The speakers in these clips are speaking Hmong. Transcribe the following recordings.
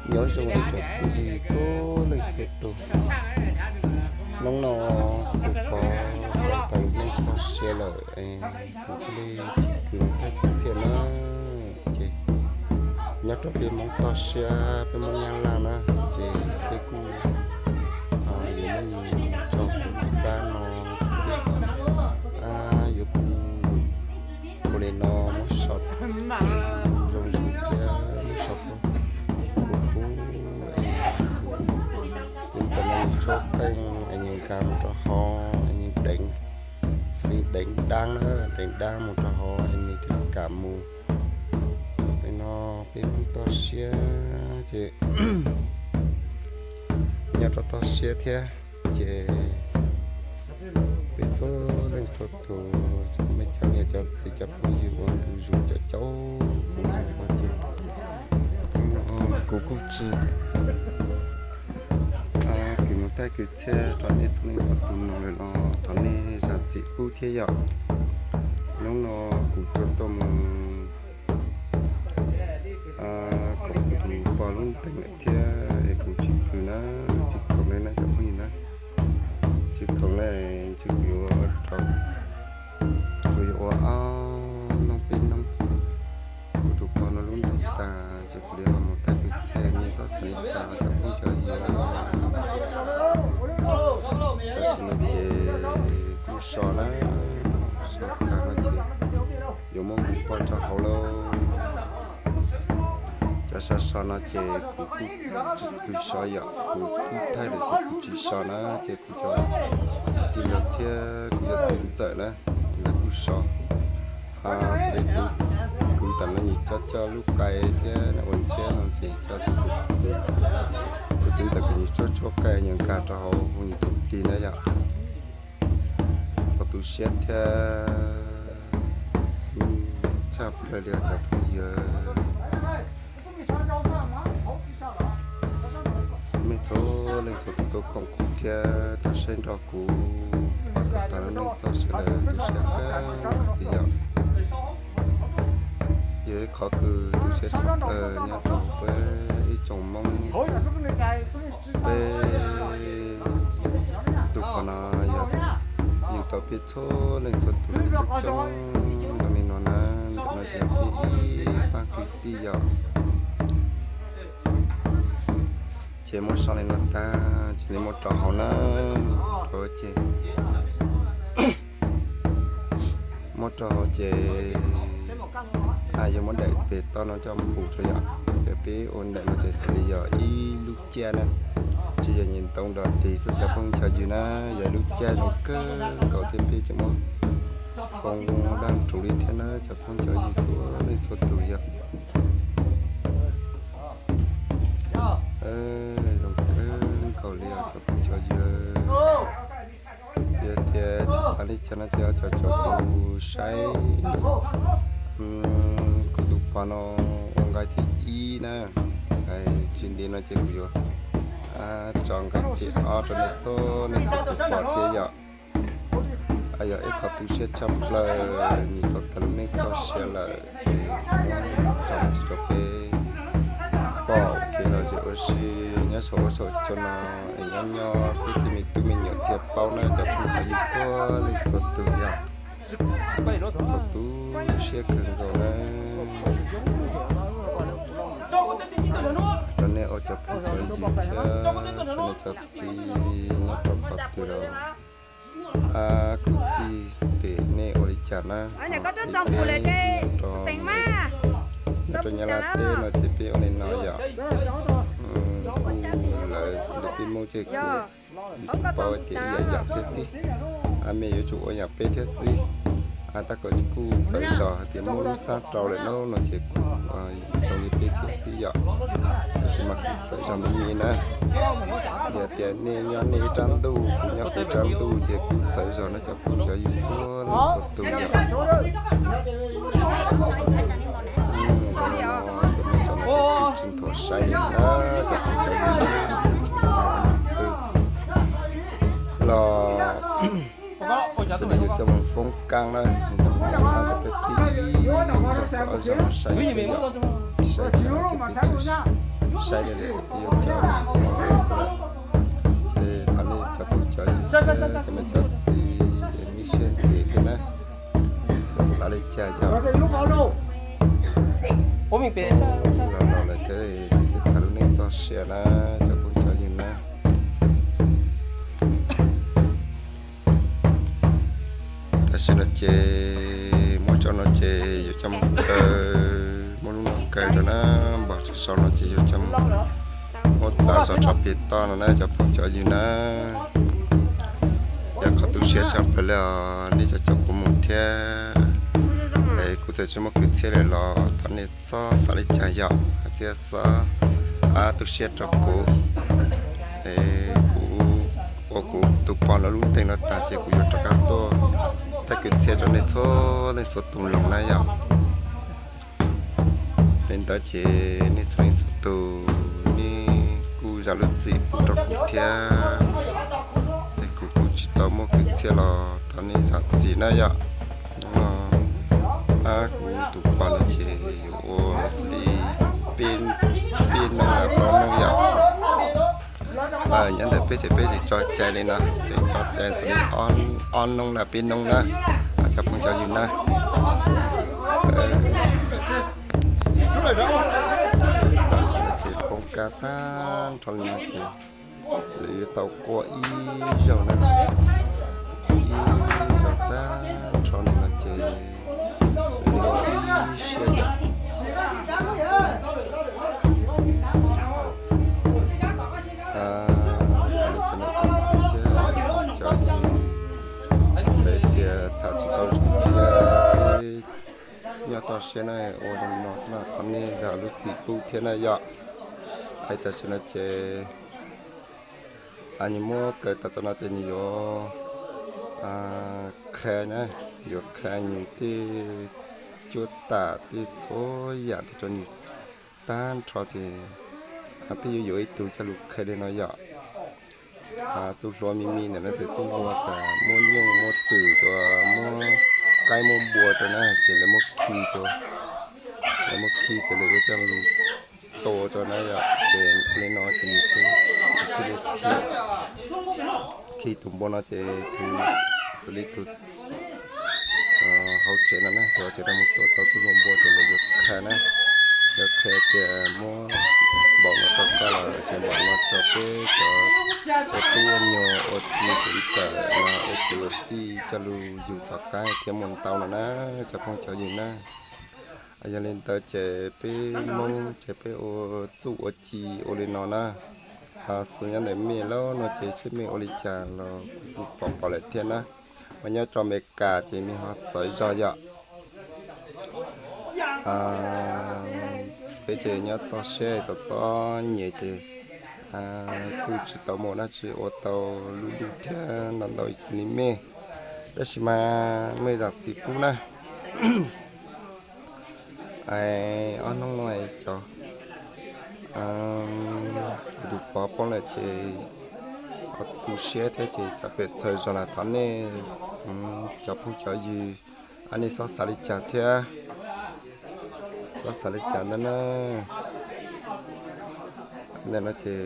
Nyob zoo ib tsoom phooj ywg txhua leej txhua tus, hnub no kuv tus pog tau tawm neej txoj sia lawm es kuv thiaj li tsis kws mus thaij kwv txhiaj na. Ces nyob rau peb Hmoob toj siab, peb Hmoob Nyab Laj na, ces peb kuj yuav muab nws tso kuv xab no, peb yuav kuj ua li no muab so zoo zoo thiab muab so kub kub es txiv ntxawm no nws tshuab qeej es nws nkag mus rau hauv es nws deev, xws li deev dab na, deev dab mus rau hauv es nws thiaj li kam mus. Li no peb Hmoob toj siab ces nyob rau toj siab thiab ces peb txhua leej txhua tus, cov me cov niam cov txiv cov phooj ywg uas ntu zus cov caub vus li no ces hnub no kuv kuj tsis kws mus thaij kwv txhiaj rau nej txhua leej txhua tus no lawm los thov nej zam txim pub thiab yom. Hnub no kuv tuaj tuaj mus koom kuv tus pog lub ntees lawm thiab es kuv tsis kws na, tsis khoom li na cov phooj ywg na, tsis khoom li, ces kuv yuav rau, kuv yuav ua ob hnub peb hnub kuv tus pog no lub ntees tag ces kuv li los mus thaij kwv txhiaj, nej txhob xav li cas cov phooj cov ywg. Tam sim no ces kuv so na, so tag no ces yuav muab kuv pog rau hauv lauj. Cov so so no ces kuv kuj tsis kws so yom, kuv kuj thaij lawm ces kuv tsis so na, ces kuv cov tij laug thiab kuv cov txiv ntxawm na, lawv kuj so. Xws li kuv kwv tam no nws coj coj lub qai thiab ua ntsiab no ces coj tus, tus txiv ntxawm kuv nws tshuab tshuab qai nws nkag rau hauv hu nws tus plig na yom. Txog tu siab thiab tshaj plaws li os cov phooj ywg. Nej txhua leej txhua tus tuaj koom kuv thiab tuaj saib nrog kuv pog tau tag lub neej txoj sia lawm, tu siab kawg li yom. Yog ib qhov kws tu siab tshaj plaws nyob rau peb ib tsoom Hmoob, peb tus pog no yog yug tau peb txhua leej txhua tus coob coob zoo li no na, ntawm no ces yog peb ib pab kwv tij yom. Ces muab so li no tag ces li muab rau hauv na, rau ces muab rau hauv ces yuav muab daim pem toj no coj mus npus rau yom. Ces peb ua ntawm no ces xws li yog ib lub caj na, tsis yog nyuag ntoo dog dig xwb cov phooj cov ywg na, yog ib lub caj zoo kawg nkaus thiab peb tseem muab foo daj nrug li thiab na cov phooj cov ywg txhua leej txhua tus yom. Zoo kawg nkaus li os cov phooj cov ywg. Yog tias tsis xav li cas no ces cov cov kuv saib kuv tus pog no ua nqaij thib ib na, tsis ntev no ces kuv yuav tso nqaij thib ob rau nej txhua leej txhua tus pom thiab yom. Yog ib qho tu siab tshaj plaws nws tau tag lub neej txoj sia lawm ces muab tso no tsis rau peb pom kev lom zem ua si nyob saum huab saum cua no es nyob nyob peb tej me tub me nyuam thiaj paub na cov phooj cov ywg txhua leej txhua tus yom. Txhua tu siab kawg nkaus na. Rau nej ua cov phooj cov ywg thiab txhua nej cov txiv nyob rau qhov twg los kuv txij tes nej ua li cas na. Nyob rau Nyab Laj teb no ces peb ua li no yom. Kuv lawv xws li peb Hmoob ces kuv paub tias ib yam yam thiab xwb. Mej yuav tsum ua yam peb thiab xwb. Tab kom kuj txawv zog hais tias muaj lub xab rau lawm lauj no ces kuj zoo li peb thiab xwb yom. Tab sis mas kuj txawv zog me me na. Yog tias nej nyob nej ib rab ntuj kuv nyob kuv ib rab ntuj ces kuj txawv zog na cov phooj cov ywg txhua leej txhua tus yom. Tsis nthuav saib li na cov phooj cov ywg. Los xws li yuav coj mus foob kaab na, coj mus foob kaab rau peb qhib ib zaug xwb ob zaug no saib thiab yom. Saib tag no ces peb tsis saib li lawm ces peb yuav coj mus ua xwb lawm. Ces thov nej cov phooj cov ywg, cov niam cov txiv, nej siab ntev thiab na, xav xav li cas yog los los lawm thiab, peb tag lub neej txoj sia na, cov phooj cov ywg na. Tam sim no ces muab tso no ces yuav coj mus kaw, muab lub no kaw rau na, npog tso sau no ces yuav coj mus muab txav zog rau pem toj no na cov phooj cov ywg na. Yog qhov tu siab tshaj plaws li os, nej cov caum kuv mus thiab. Es kuv txawm tsis muaj kwv txhiaj lawm los thov nej txhob xav li cas yom, thiab txhob tu siab rau kuv. Es kuv ua kuv tus pog no lub ntees no tag ces kuv yuav rov qab tuaj thaij kwv txhiaj rau nej txhua leej txhua tus mloog na yom. Li ntawd ces nej txhua leej txhua tus, nej kuj zam lub txim pub rau kuv thiab. Es kuv kuj tsis tau muaj kwv txhiaj los thov nej zam txim na yom. Hnub no kuv tus pog no ces yuav ua xws li peb, peb hnub los plaub hnub yom. Nyob ntawm peb ces peb tsis tso cai li no, ces tso cai xws li ob hnub los peb hnub na, cov phooj cov ywg na. Tam sim no ces poob kab tag nrho li no ces lawv yuav tau qua ib zaug na, ib zaug tag nrho li no ces lawv ib siab yom. Cov niam cov txiv thiab cov ywg, txawm tias tham tsis tau zoo thiab, nyob toj siab na, ua zoo no xwb los thov nej zam lub txim pub thiab na yom. Es tam sim no ces nws muab kaw tas txog no ces nws yuav qhia na, yuav qhia nws tej cuab tam tej txhua yam rau nws tag nrho ces peb yuav yuav ib tug coj lus qhia li no yom. Txuj hlua me me ntawm no ces txuj hlua kom muab nyuj muab twm rau, muab qaib muab npua rau na ces lawv muab khi rau, lawv muab khi ces lawv yuav coj lus tua rau na yom. Ces li no ces nws thiaj li khi, khi tus npua no ces tus xws li tus hauv tsev no na, tus hauv tsev no mus tua tau txuj hlua npua ces lawv yuav qhia na, yuav qhia tias muab npaum no rau koj los ces npaum no rau peb cov ua tub ua nyuag ua txiv ua tawm no ua kwv ua tij coj lus yug tom qab thiab mus ntau no na, cov phooj cov ywg na. Yog li ntawd ces peb Hmoob ces peb ua txuj ua ci ua li no na. Xws nyob ntawm mej lawm no ces seb mej ua li cas los kuv pom pom lawm thiab na. Mas nyob rau Amelikas ces mej ho txawv zog yom. Peb ces nyob toj siab txom txom nyem ces kuj tsis tau muaj dab tsi ua tau lub ntuj thiab ntau ntau xws li mej, tab sis mas mej zam txim pub na. Ob hnub no cov kuv tus pog poob lawm ces tu siab thiab ces tsam pem txhawj zog los thov nej cov phooj cov ywg, nej xob xav li cas thiab, xob xav li cas ntawd na. Ntawm no ces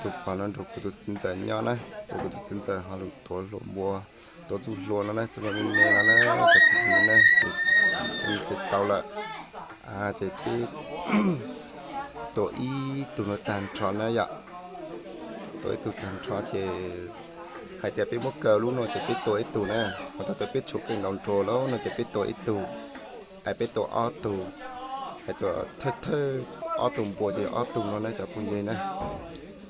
tus pog no nrog kuv tus txiv ntxawm nyob na, ces kuv tus txiv ntxawm ho lug tuav hlua npua, tuav txuj hlua no na, txuj hlua me me no na, ces tau lawm. Ces peb tua ib tug no tag nrho na yom. Tua ib tug tag nrho ces hais tias peb muab kaw lub no ces peb tua ib tug na, ho thaum peb tshuav keej ntaus nruas lawm no ces peb tua ib tug, es peb tua ob tug, es tua thawj thawj ob tug npua ces ob tug no na cov phooj ywg na.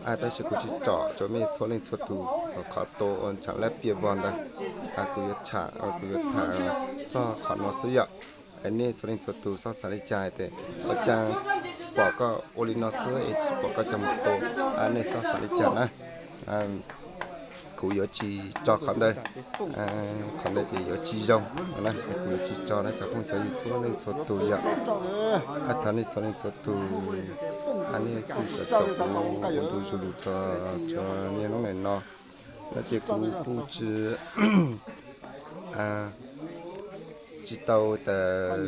Tab sis kuv tsis tsom rau mej txhua leej txhua tus qhov tua ua ntshav lab piaj vog ntawd, kuv yuav tham, kuv yuav tham txog qhov no xwb yom. Nej txhua leej txhua tus xob xav li cas tias ua cas pom koj ua li no xwb es tsis pom koj coj mus tua, nej xob xav li cas na. Kuv yuav tsis tso qhov ntawd, qhov ntawd ces yuav tsis zoo na, kuv yuav tsis tso na cov phooj cov ywg txhua leej txhua tus yom. Thov nej txhua leej txhua tus, nej kuj sawv txog kuv ua ntu zus lus txog niaj hnub nim no no ces kuv kuj tsis Tsis tau tas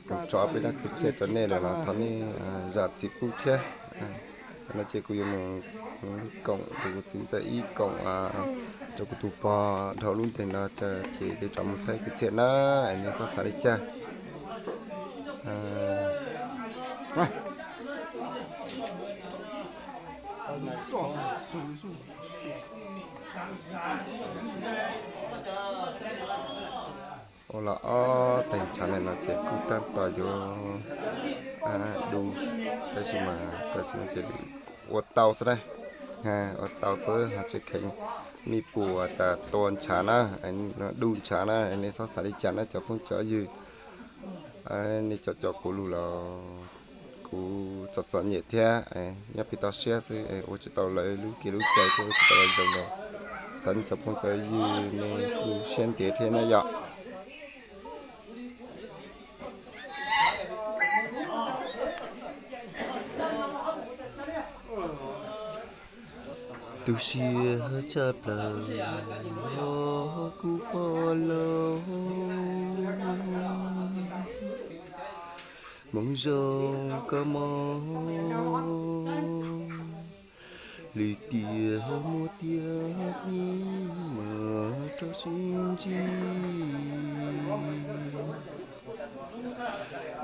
kuv tso peb zaj kwv txhiaj rau nej lawm los thov nej zam txim pub thiab. No ces kuv yuav mus koom rau kuv txiv ntxawm ib koom rau kuv tus pog dhau lub ntees no ces yuav rov mus thaij kwv txhiaj na, es nej txhob xav li cas. Ua los ob teeg ntshav no ces kuj tab tom yuav du, tab sis mas tam sim no ces ua tau xwb na, ua tau xwb ho tsis kheev. Nej puas tas tua ntshav na, du ntshav na, nej txhob xav li cas na cov phooj cov ywg. Nej cov cov kuv lus los kuv txom txom nyem thiab, nyob pem toj siab xwb, ua tsis tau lawv lub kev lub cai thiab ua tsis tau lawv zoo los thov nej cov phooj cov ywg nej kuj siab ntev thiab na yom. Tu siab tshaj plaws os kuv pog laus, hmoov zoo koj mog, lwm tiam muaj tiav pib mam rov sib ntsib.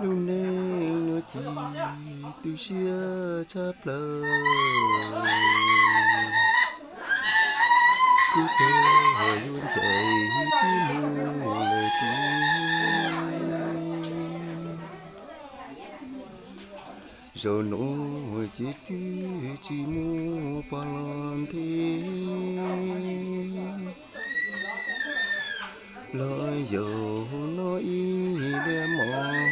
Lub neej nuav ci tu siab tshaj plaws, kuv tau yuav ncaim tib mus lawm tiag. Zaum nuav ces twb tsis muaj pog los nthe, los yaum no ib dab mov.